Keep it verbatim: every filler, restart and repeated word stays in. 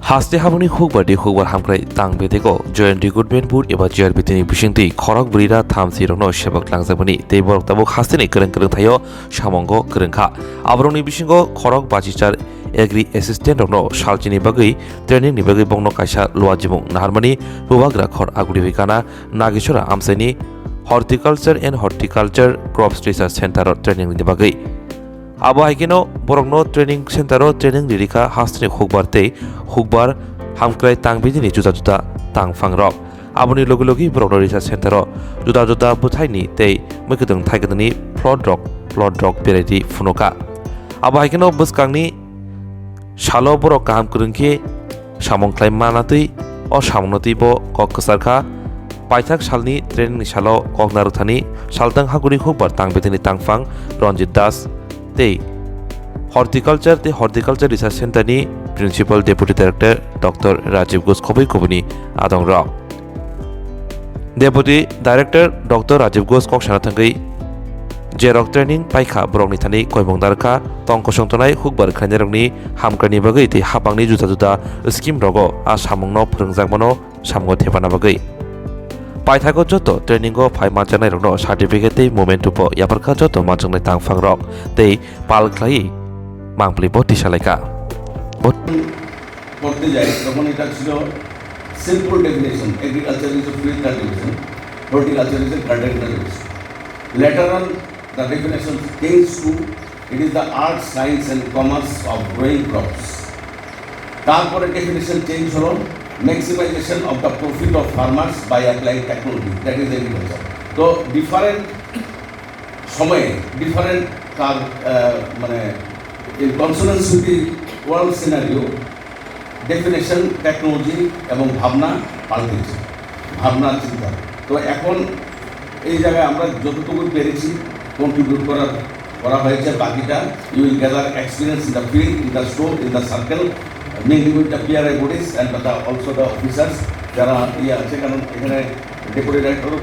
Haste habangni hukbar di hukbar hamkrai tang betego Joint Recruitment Board eba J R B T ni bisingtwi khorok bwrwi ra thamchi rokno sebak langjakmani tei borok tabuk hasteni kwrwng kwrwng thaio samungo kwrwng kha. Aborokni bisingo khorok bachichar Agri Assistant rokno salchini bagwi training ni bagwi bongno kaisa luajimung naharmani bubagra khor aguli bai gana Nagisora amchaini Horticulture and Horticulture Crops Research Center o training ni bagwi. Abo hai kheno borokno training center o training ririkha hasteni hukbar tei hukbar hamkrai tang bidini juda juda tang phangrok. Aboni logi logi borokno research center o juda juda bwthaini tei mwkhwtwng thaikwtwngni plot rok, plot rok beraidi phunukha. Abo hai kheno bwskangni salo borok kaham kwrwng khe samung khlai manatwi o samungno twibo kok kwchar kha. Paithak salni training ni salo kok narwkthani saltang haguri hukbar tang betini tangphang Ranjit Das tei Horticulture tei Horticulture Research Center ni Principal Deputy Director Doctor Rajiv Ghosh khobwi kubuni adong rok. Deputy Director Doctor Rajiv Ghosh kok sana thangwi jerok training paikha borokni thani koimung narwkha tong kosong tonai hukbar khlainairokni hamkrai ni bagwi tei habangni juda juda scheme rogo a samungno phwrwngjakmano samungo thepana bagwi. Paithago joto training o phai manjaknairokno certificate tei memento bo yapharkha joto manjaknai tangphangrok tei pal khlaiwi mangpili bo tisalaikha. Bo করতে যাই, তখন এটা ছিল simple definition, agriculture is a field cultivation, horticulture is a garden cultivation. Later on, the definition changed to, it is the art, science and commerce of growing crops. তারপরে definition change হলো, maximization of the profit of farmers by applying technology, that is agriculture. তো ডিফারেন্ট সময়ে ডিফারেন্ট তার আহ, মানে, in consonance with the world scenario, definition, technology এবং ভাবনা পাল্টেছে, ভাবনা চিন্তা। তো এখন এই জায়গায় আমরা যতটুকু পেরেছি কন্ট্রিবিউট করার, করা হয়েছে। বাকিটা, you will gather experience in the field, in the store, in the circle, mingling with the P R I bodies and the, also the officers যারা ইয়ে আছে, কারণ এখানে ডেপুটি ডাইরেক্টর